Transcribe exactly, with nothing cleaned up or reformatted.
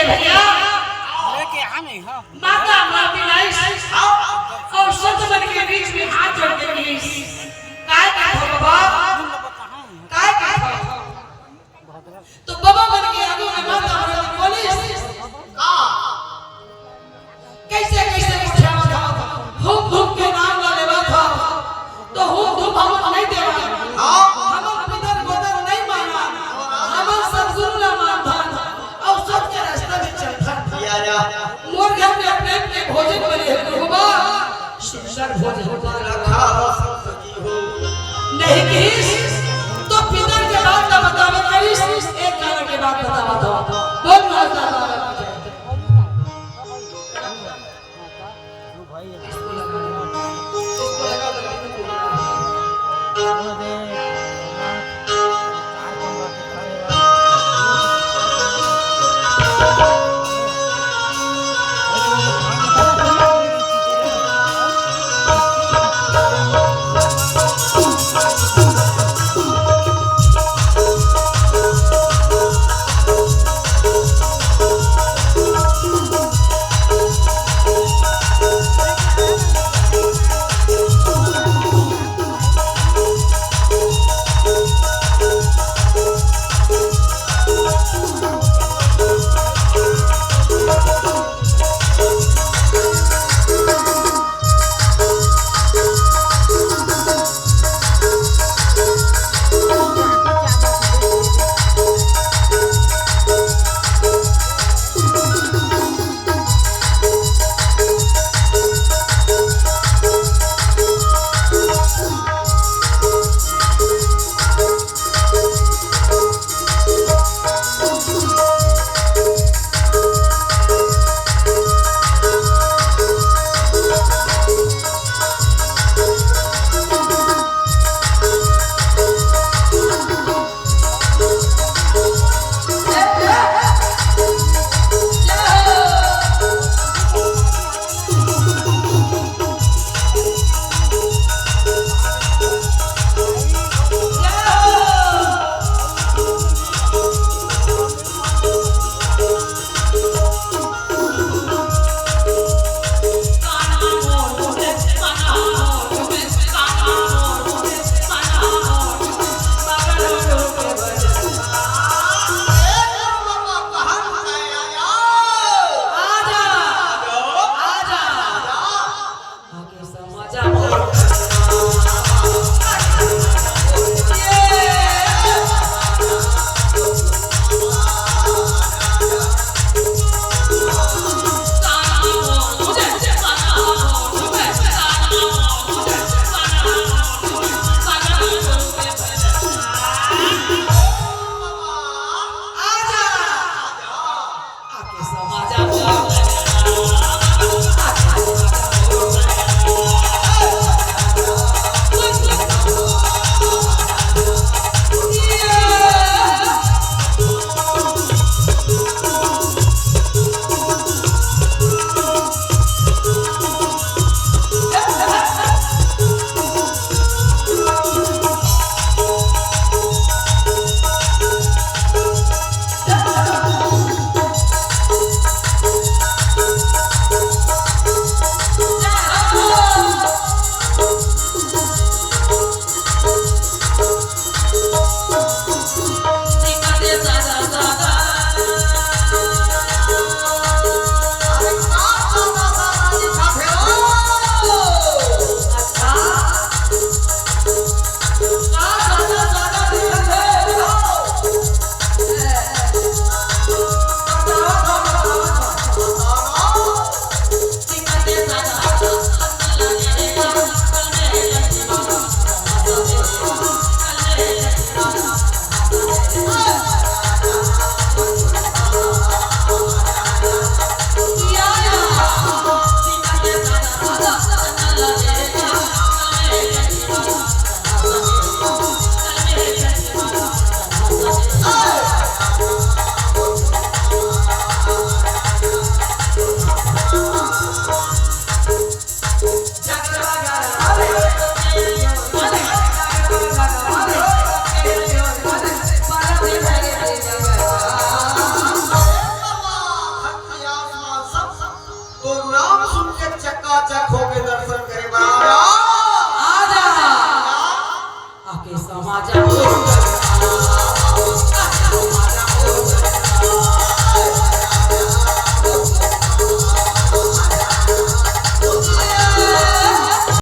भैया, माता अमरावती लाइस अउ संत मन के बीच में हाथ जोड़ के कहिस, "काय कहिथव बाबा? काय कहिथव?" तो बाबा मन के आगू में माता अमरावती बोलिस, "का? कइसे कइसे गोठियावत हव? हुम धुम के नाम ला लेवत हव, तो हुम धुम हमन नइ देवन। हमन पितर गोतर नइ मानन, हमन सतगुरु ला मानथन, अउ सत के रास्ता में चलथन। मोर घर में प्रेम के भोजन बने हे प्रभु बा, सुंदर भोजन बने हे।" नहीं कहिस, तो पितर के बात ला बतावत करिस, एक कारण के बात बतावत हव। बोल माता अमरावती।